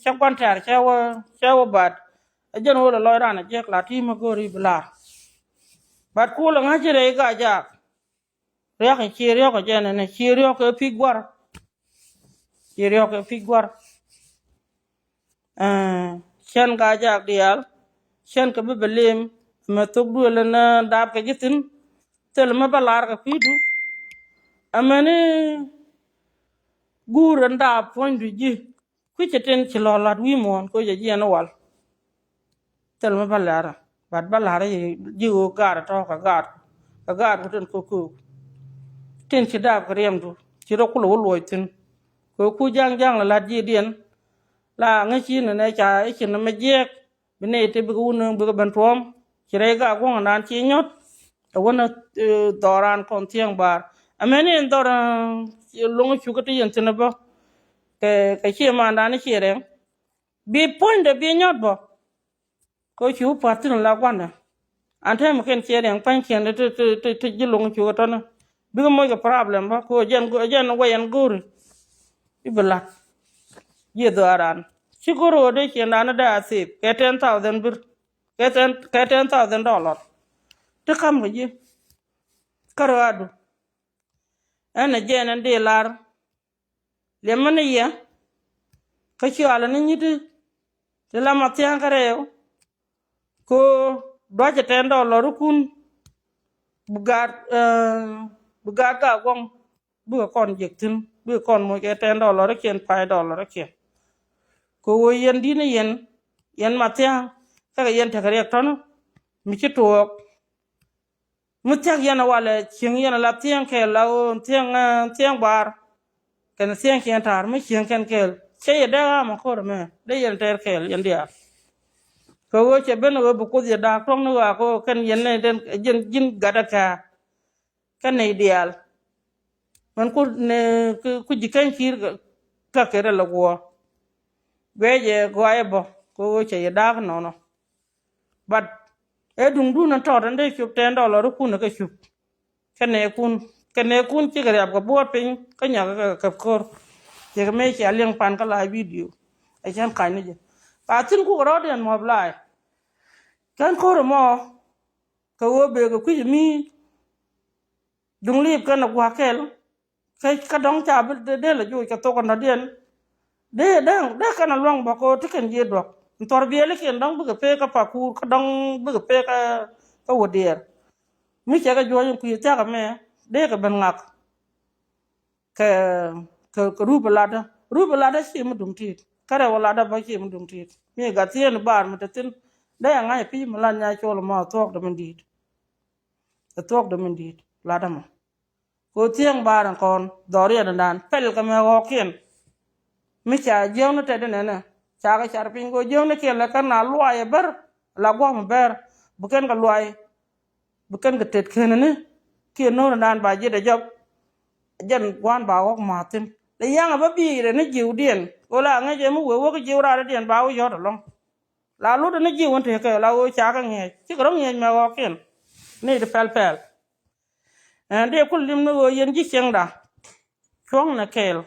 cä gua̱n tɛ̈r cä wä cä wä bat. Ɛ jɛn wä lɛ lɔc ran a jiɛk la ti̱i̱ mi go̱o̱ri bi la̱r. But kulɛ ŋa̱c ci rɛy gac jaak. Riɔ̱k in ci riɔ̱k ɛ jɛn ɛnɛ ci riɔ̱k kɛ pi̱c gua̱r. Ci riɔ̱k kɛ pi̱c gua̱r. Cän ka jak diaal cän kɛ bi bɛ lim. Mɛ thok duël ɛn dap kɛ ji̱ thi̱n. Thil mɛ bä lar kɛ kui̱du. Ɛmɛni guur ɛn dap puɔ̱nydu ji̱ kui̱cɛ tin ci lɔ lat wi̱i̱ muɔ̱ɔ̱n kɛ jɛ jiɛn wal. Thil mi bä la̱rä bat bä la̱rä ji̱ ɣöö gaat tɔ̱ kɛ gaat kɛ gaat ku tin ko̱k ko̱k. Tin ci daap kɛ riɛmdu ci rɔ kulɛ wä luɔc thi̱n. Kɛ ku ja̱ŋ ja̱ŋ la la̱t ji̱ diɛn la ŋäc ci nɛ nɛ ca i̱ ci nɛ mɛ jiɛɛk. Bi nɛ ite bikɛ wä nööŋ bikɛ ben tuɔ̱ɔ̱m ci rɛy gaat guɔ̱ŋ naan ci nyɔ̱t. Ɛ wänä dhɔran kɔn thiäŋ baar ɛmɛni in dhɔr lo̱ŋ cukɛ ti yɛn thi̱n ɛ bä. Kɛ kɛ ciɛ mandan i̱ ciɛ rɛŋ bi puɔ̱nydɛ bi nyɔt bä. Kɛ cu pua̱t thi̱n la gua̱ndɛ an tɛm kɛn ciɛ riɛŋ pa̱nykiɛn ti ti ti ti ji̱ lo̱ŋ cu kɛ tɔ̱nä. Bikɛ moc kɛ problem bä kɛ jɛn jɛn wɛy ɛn go̱o̱ri. I̱ bi la̱t ji̱ dhɔaaran ci go̱o̱ri ɣöö dee ciɛndan dee a thip kɛ ten thousand bir kɛ ten kɛ ten thousand dollar. Ti ka̱m kɛ ji̱ kärɔaadu. Ɛn ɛ jɛn ɛn dee lar. Liɛmä ni yɛ kä cualä ni nyi̱ti ti la ma thia̱a̱ŋ kä rɛw. Ko duacɛ tɛn dɔɔk lɔrikun bi gaat bi gaat gak guɔ̱ŋ. bikɛ kɔn jek thi̱n, bikɛ kɔn moc kɛ ten dollar kiɛn, five dollar kiɛn. Kɛ ɣöö yɛn di̱t ni yɛn, yɛn ma thia̱a̱ŋ, tekɛ yɛn tekɛ riɛk tɔ̱nä mi ci tuɔɔk. Mi thia̱k yɛn a walɛ cieŋ yɛn a la thia̱a̱ŋ kɛɛl, la ɣöö thia̱a̱ŋ, thia̱a̱ŋ baar kɛnɛ thia̱a̱ŋ ciɛŋ ta̱a̱r mi cieŋ kɛn kɛɛl. Cɛ yɛ dee ɣa̱a̱m a ko̱r ɛmɛ, dee yɛn tɛɛr kɛɛl yɛn diaal. Kɛ ɣöö cɛ ben ɣöö bi Kuoth yɛ da̱a̱k tuɔ̱ŋ ni ɣɔaa kɛ ɣöö kɛn yɛn nɛy den ji̱n, ji̱n gat a kɛ̈ɛ̈. Kɛn nɛy diaal mɛn ku, ku ji̱ keny ki̱i̱r kä kɛ rɛl a guɔ̱ɔ̱r. Guɛc ɛ gɔaaɛ bä kɛ ɣöö cɛ yɛ da̱a̱k nɔnɔ. But ɛ duŋdun ɛn tɔt ɛn dee cop ten dollar ikun ɛ kɛ cop. Kɛnɛ kun, kɛnɛ kun cikɛ riap kɛ buɔɔt piny kä nyak kɛ kɛ ko̱r. Cɛ kɛ mëë cia liɛŋ pan kä la video. Ɛ cɛn ka̱ny ni jɛ. Ka thi̱n kukɛ rɔɔdiɛn muɔp laay. Kɛn ko̱r ɛmɔ kɛ ɣöö bëë kɛ kui̱c mi duŋ liip kɛn ɛ gua̱a̱k kɛl. Kä, kä dɔ̱ŋ ca bi dee, dee lɛ joc kɛ thok ɛnɔ̱diɛn. Dee, dee, dee kɛn a luäŋ bä kɛ ɣöö ti kɛn ji̱ duɔ̱k. Thɔr biɛlikiɛn dɔ̱ŋ bikɛ pek kä pakur, kä dɔ̱ŋ bikɛ pek kä, kä wä diɛɛr. Mi cɛ kɛ juɔ̱c in kui̱ thia̱k ɛmɛ, dee kɛ ben ŋak. Kɛ, kɛ, kɛ rup ɛ latdä. Rup ɛ latdä ci mi duŋ ti̱i̱t. Kä rɛw ɛ latdä bä ci mi duŋ ti̱i̱t. Mi gat thieen bar mi te thi̱n. Dee ɛ ŋa̱c ɛ pi̱c mi lat nya col ɛmɔ ɛ thuɔ̱kdɛ min di̱i̱t. Ɛ thuɔ̱kdɛ min di̱i̱t latdä mɔ. Kɛ ɣöö thiäŋ baar in kɔn dhɔriɛn in dan pɛl kɛ mɛ ɣɔɔkiɛn. Mi ca jiäkni tɛt inɛnɛ ca kɛ car piny kɛ ɣöö jiäknikiɛn lɛ kɛn na luay ɛ bär la gua̱a̱m ɛ bär. Bi kɛn kɛ luay, bi kɛn kɛ tet kenäni. Kiɛ no̱o̱n in dan ba ji̱t ɛ jɔp. Jɛn gua̱a̱n ba ɣɔk ma̱a̱th thi̱n lɛ ya̱ŋ ɛ bä bi̱i̱rɛ ni jiwdiɛn kɛ ɣöö la ŋäc ɛ mi wee wä kä jiw raadädiɛn ba wä yɔ̱t ɛlɔ̱ŋ. La lotdɛ ni ji̱ wän tekɛ la ɣöö ca kɛ ŋi̱eec cikɛ rɔ ŋi̱eec mɛ ɣɔɔkiɛn. Ni ti pɛl pɛl. Ɛn dee kul lim ni ɣöö yɛn ji̱ cieŋda cuɔ̱ŋnɛ kɛɛl.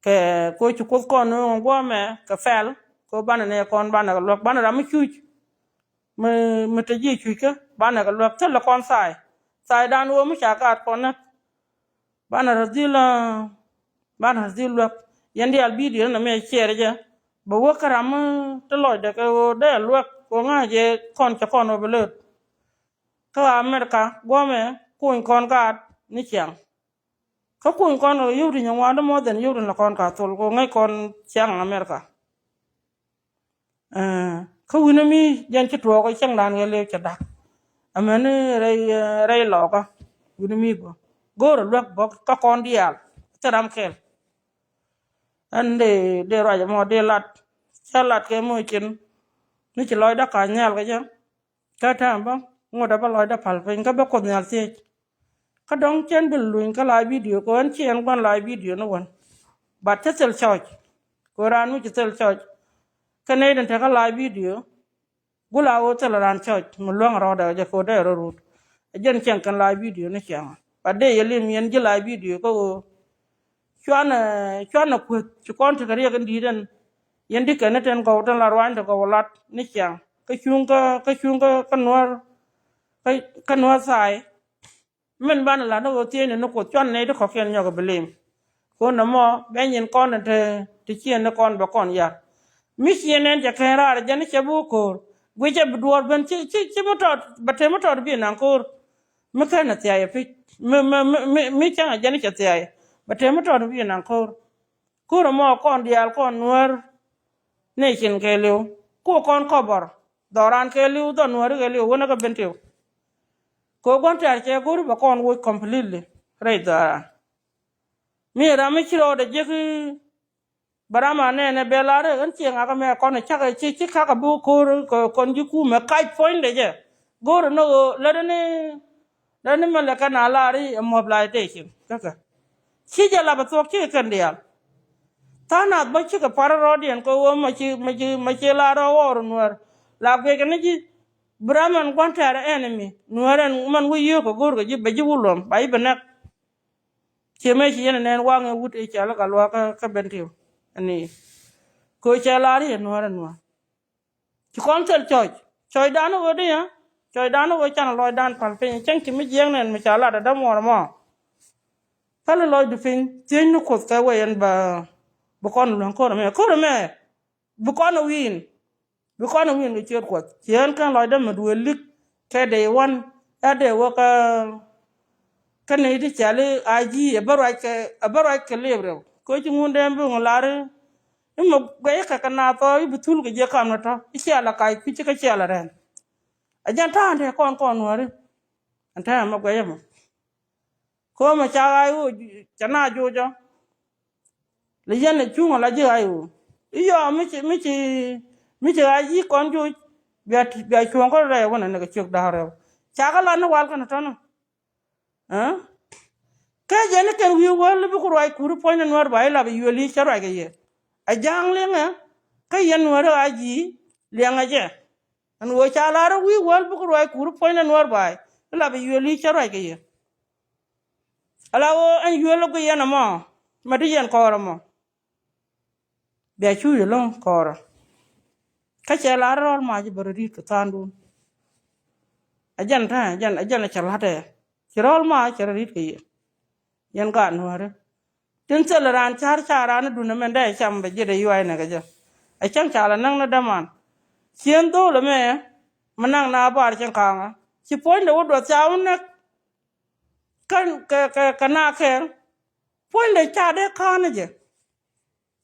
Kɛ kɛ ɣöö ci Kuoth kɔn ni ɣöö guɔ̱ɔ̱mɛ kɛ pɛl kɛ ɣöö banɛ nɛ kɔn banɛ kɛ luäk banɛ ram mi cuc. Mi, mi te ji̱ cuc kä banɛ kɛ luäk thilɛ kɔn thaay. Thaaydan ɣöö mi ca gaat kɔn näk. Banɛ rɔ dhil, banɛ rɔ dhil luäk. Yɛn diaal bidio ni nɛ mi a ciɛɛr jɛ bɛ wä kä ram mi ti lɔcdɛ kɛ ɣöö dee luäk kɛ ɣöö ŋa̱c jɛ kɔn cɛ kɔn ɣöö bɛ lööt. Kä America guɔ̱mɛ kuny kɔn gaat ni ciaŋ. Kä kuny kɔn kɛ yio̱w ti nyɛ ŋuan di more than yio̱w ti nɛ kɔn ka thol kɛ ŋäc kɔn ciaŋ America. Kä wi̱n mi jɛn ci tuɔɔk cäŋdan kɛ liw cɛ dak. Amäni rɛy, rɛy lɔɔkä wi̱n mi bä go̱o̱rä luäk bä kä kɔn diaal. Thil ram kɛl. Ɛn dee, dee ruac ɛmɔ dee lat. Cä lat kɛ mɔ cin ni ci lɔcdä ka nhial kɛ jɛ. Kä täämɛ bä ŋot ɛ bä lɔcdä pal piny kä bä Kuoth Nhial thiec. Kä dɔ̱ŋ cɛn bi luny kä la bidio kɛ ɣän ci ɛn gua̱n la bidio ni wän. Bat cä thil cɔc kɛ ɣöö raan mi ci thil cɔc. Kä nɛy den tekä la bidio gula ɣöö thil raan cɔc mi luäŋ rɔɔdɛ jɛ kɛ ɣöö dee rɔ rut. Ɛ jɛn cɛn kɛn la bidio ni ciaŋ. Bat dee yɛ lim yɛn ji̱ la bidio kä ɣöö cuanɛ, cuanɛ kueth ci kɔn tekɛ riɛk in di̱i̱t ɛn. Yɛn di kɛn ni ten gɔw ten la ruany te gɔw lat ni ciaŋ kä cuŋ kä, kä cuŋ kä, kä nuäär, kä, kä nuäär thaay. Min banɛ lat ni ɣöö thiecni ni Kuoth cuanɛ nɛy ti kɔ̱kiɛn nyɔk ɛ bi lim. Kɛ ɣöö nɔmɔ bɛ nyin kɔn te, te ciɛn ni kɔn bɛ kɔn yar. Mi ciɛn ɛn cɛ kɛn raar jɛn ni cɛ bi wä ko̱o̱r guic cɛ bi duɔɔr ben ci, ci, ci mi tɔt bɛ te mi tɔt bi naŋ ko̱o̱r. Mi kɛn ɛ thiay ɛ pi̱c mi, mi, mi, mi, mi cäŋ ɛ jɛn ni cɛ thiay bɛ te mi tɔt bi naŋ ko̱o̱r. Ko̱r ɛmɔ kɔn diaal kɔn nuäär nation kɛɛliw. Ku kɔn kɔbɔr dhɔran kɛɛliw, dhɔ nuääri kɛɛliw wänä kä Bentiu. Kɛ gua̱n tɛ̈r cɛ go̱ri bɛ kɔn woc completely rɛy dhɔran. Mi ram mi ci rɔɔdɛ jek bɛ ram a nɛɛnɛ bɛ lar ɣän ciɛ ŋakä mɛ kɔn cakɛ ci, ci kakä bi ko̱r kɔn ji̱ kumɛ kac puɔ̱nydɛ jɛ. Go̱ri ni ɣöö lätdä ni Dee ni mɛ lɛ kɛn a lar i̱ ɛ mobilization käkä. Ci jɛ lap ɛ thuɔ̱k cikɛ kɛn diaal. Tha̱a̱ŋ nath bä cikɛ parä rɔɔdiɛn kɛ ɣöö mɛ ci, mɛ ci, mɛ ci lar rɔɔk ɣɔɔr nuäär. La guic kɛ ni ji̱ bi ram ɛn gua̱n tɛ̈r ɛ enemy nuäär ɛn mɛn wä yio̱o̱k kɛ go̱o̱r kɛ ji̱ bɛ ji̱ wä luɔ̱m ba ji̱ bɛ nɛk. Ciɛ mëë ci yɛn ɛ nɛn waŋ ɛ wut ɛ cɔal ɛ Gatluak kä, kä Bentiu. Ɛn i̱ kɛ ɣöö cɛ lar i̱ ɛ nuäär ɛ nuäär. Ci kɔn thil cɔc cɔcdan ni ɣöö diɛ cɔcdan ni ɣöö canɛ lɔcdan pal piny cäŋ ci mi jiɛɛŋ nɛn mi ca lat ɛ dämuɔɔr ɛmɔ. Päli lɔcdu piny thiec ni Kuoth kɛ wee yɛn bä bi kɔn luäŋ ko̱r ɛmɛ ko̱r ɛmɛ bi kɔn ɛ wi̱i̱n. Bi kɔn ɛ wi̱i̱n kɛ ciöt Kuɔth ci ɣän kɛn lɔcdä mi duëë lik kɛ dee wän ɛ dee wä kä Kä nɛy ti cali a ji̱ ɛ bä ruac kɛ, ɛ bä ruac kɛ lëëp rɛw. Kɛ ci ŋun dee bi ŋun lar i̱ mɛ guɛc kɛ kɛ naath ɔ i̱ bi thul kɛ jiɛ kam ni tɔ i̱ cial a kac kui̱c kɛ cial a rɛn. A jɛn ta̱a̱ ɛn tɛɛ kɔn kɔn nuääri. Ɛn tɛɛ mɛ guɛc ɛmɔ. Kɛ mɛ ca ɣa̱c ɣöö cɛ na joc ɔ. Lɛ yɛn ɛ cuŋ ala ji̱ ɣa̱c ɣöö i̱ yɔɔ mi ci, mi ci, mi ci ɣa̱c yi̱ kɔn joc. Bia, bia cuɔ̱ŋ kä rɛy wänɛ ni kɛ ciök da̱k rɛw. Ca kɛ lat ni wal kɛn tɔ̱nä. Kä jɛn ni kɛn wi̱i̱ wäl bi ku ruac kuri puɔ̱ny ni nuäär ba i̱ lap i̱ yuël i̱ cä ruac kɛ yɛ. A ja̱a̱ŋ liɛŋɛ kä yɛn nuäär ɣa̱c yi̱ liɛŋɛ jɛ. Ɛn ɣöö ca lar wi̱i̱ wäl bikɛ ruac kuri puɔ̱nydɛ nuäär ba̱a̱y i̱ lap i̱ yuël i̱ cä ruac kɛ yɛ. Ala ɣöö ɛn yuël i̱ gui yɛn ɛmɔ mɛ ti yɛn kɔɔr ɛmɔ. Bia cuuc ɛlɔ̱ŋ kɔɔrä. Kä cɛ lar rɔɔl mac bä rɔ ri̱t kɛ tha̱a̱ŋdun. Ɛ jɛn ta̱a̱ ɛ jɛn ɛ jɛn ɛ cɛ la̱t ɛ ci rɔɔl mac cɛ rɔ ri̱t kɛ yɛ. Yɛn gaat nuääri. Tin thil raan ca̱r ca̱r raan dun ɛmɛn dee cam bɛ ji̱ dee yuay nɛ kɛ jɛ. Ɛ cäŋ ca lɛ näk ni däman. Cien dho̱o̱l ɛmɛ mi naŋ na bar cieŋ ka̱a̱ŋä ci puɔ̱nydɛ wä duɔth ca wä näk. Kä kɛ kɛ kɛ na kɛɛl puɔ̱nydɛ ca dee ka̱a̱n jɛ.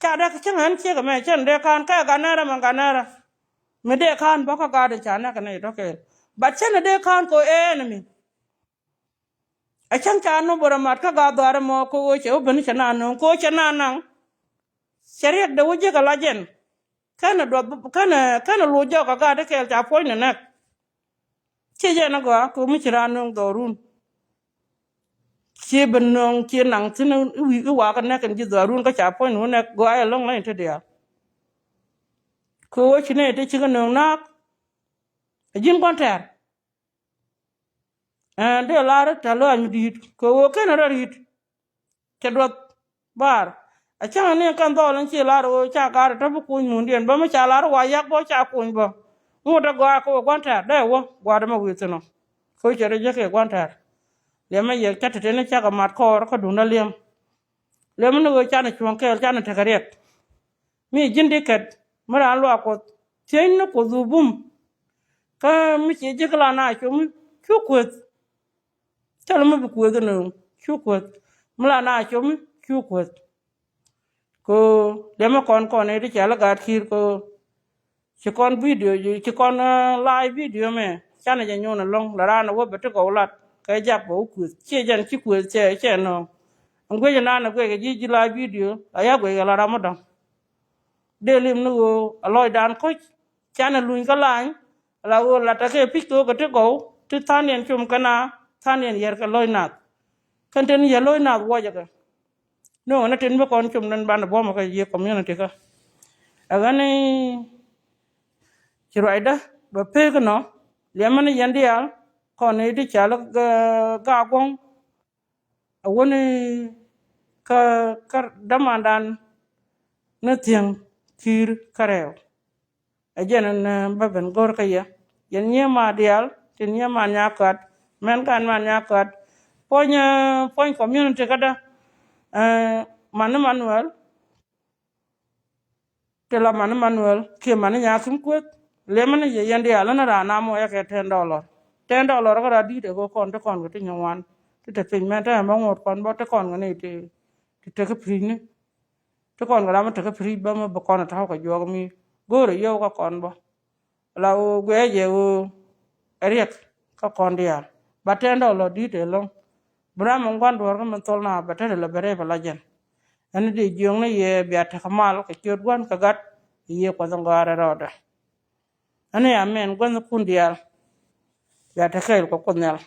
Ca dee cäŋ ɣän ciek ɛmɛ cɛn dee ka̱a̱n kɛ ganɛrä mɛ ganɛrä. Mi dee ka̱a̱n bä kä gaat ca näk kɛ nɛy tɔ̱ kɛɛl. But cɛn dee ka̱a̱n kɛ ɣöö enemy. A cäŋ ca nɔ bä rɔ mat kä gaat dhɔaar ɛmɔ kɛ ɣöö cɛ wä ben cɛ na nööŋ kɛ ɣöö cɛ na naŋ. Cɛ riɛk dee wä jiäk ala jɛn. Kɛnɛ duɔth kɛnɛ kɛnɛ loc jɔk a gaat kɛɛl ca puɔ̱ny ni nɛk. Ciɛ jɛn a gɔaa kɛ ɣöö mi ci raan nööŋ dhɔrun. Ciɛ ben nööŋ ciɛ naŋ thi̱n i̱ wi̱i̱ i̱ wakä nɛk kɛn ji̱ dhɔrun kä ca puɔ̱ny ni wä nɛk gɔaa ɛlɔ̱ŋ lany te diaal. Kɛ ɣöö ci nɛy te cikɛ nööŋ naak. A ji̱n gua̱n tɛ̈r. Ɛn dee lar tɛ lɔaac mi di̱i̱t kɛ ɣöö kenɛ rɔ ri̱t. Cɛ duɔth bar a cäŋ ni kɛn dhɔl in ci lar ɣöö ca gar tɔ bi kuny mundiɛn bä mi ca lar wa yak bä ca kuny bä. Ŋot ɛ gɔaa kɛ wä gua̱n tɛ̈r dee wä gua̱a̱r ɛmɛ wi̱i̱ thi̱n ɔ. Kɛ wä cɛ rɔ jiäk kɛ gua̱n tɛ̈r. Liɛmɛ yɛ ca te teni cakɛ mat kɔɔr kä duundä liɛm. Lɛ mi ni ɣöö canɛ cuɔ̱ŋ kɛɛl canɛ tekɛ riɛk. Mi ji̱n di kɛt mi raan luaak kuɔth thiecni kuɔth dhuk bum. Kä mi ci ji̱ kɛ la na com mi cu kueth. Thilɛ mi bi kueth ni cu kueth mi la na com mi cu kueth. Ko lɛ mi kɔn kɔn i̱ ti cɛl i̱ gaat ki̱i̱r ko. Ci kɔn video ci kɔn live video mɛ canɛ jɛ nyuun ɛlɔ̱ŋ la raan ɛ wä bɛ ti gɔw lat kɛ jak bɛ wä kueth ciɛ jɛn ci kueth cɛ cɛ nɔ. Ɛn guec ɛnan ɛ guec kɛ ji̱ ji̱ live video a ya guec kɛ la ram mi dɔ̱ŋ. Dee lim ni ɣöö a lɔcdan ko̱c canɛ luny kä lany. Ala ɣöö lat ɛ kɛ pi̱c kɛ ɣöö kɛ ti gɔw ti tha̱a̱ndiɛn com kɛn a tha̱a̱ndiɛn yɛr kɛ lɔc nath. Kɛn tin yɛ lɔc nath wuɔcɛ kɛ. Ni ɣän tin bi kɔn cum den banɛ buɔmɛ kä yiëë community kä. Ɛ ɣän ci ruacdä bɛ pek inɔ liɛmä ni yɛn diaal kɔn i̱ ti cal gaak guɔ̱ŋ. A wäni kä kä dämandan ni thiäŋ ki̱i̱r kä rɛw. Ɛ jɛn ɛn bä ben go̱r kä yɛ yɛn nyiee ma diaal tin nyiee ma nyakäät mɛn gan ma nyakäät. Puɔ̱ny puɔ̱ny community kädä. Mani Manuel. Ti la mani Manuel kiɛ mani Nyakim Kueth. Liɛmɛ ni yɛ yɛn diaal ni raan amɔ yɛ kɛ ten dollar. Ten dollar kä rat di̱t ɛ kɛ kɔn ti kɔn kɛ ti nyɛ wan ti te piny mɛn te ɛmɛ ŋuɔt kɔn bä ti kɔn kɛ ni ti ti tekä pi̱i̱cni. Ti kɔn kɛ ram mi tekä pi̱i̱c bä mi bä kɔn ɛ ta̱wä kɛ juɔk mi go̱o̱rɛ yio̱w kä kɔn bä. La ɣöö guɛɛ jɛ ɣöö ɛ riɛk kä kɔn diaal ba ten dollar di̱t ɛlɔ̱ŋ. Bi ram mi gua̱n duɔ̱ɔ̱r kä min thol na bɛ tetdɛ lɛ bɛ rɛy bɛ la jɛn. Ɛn di jiöŋni yɛ bia tekä mal kɛ ciöt gua̱n kɛ gat. Yɛ kuɔth in gɔaa rɛl rɔɔdɛ. Ɛn ya mɛn gua̱n kun diaal. Bia tekä kɛɛl kɛ kuoth nhial.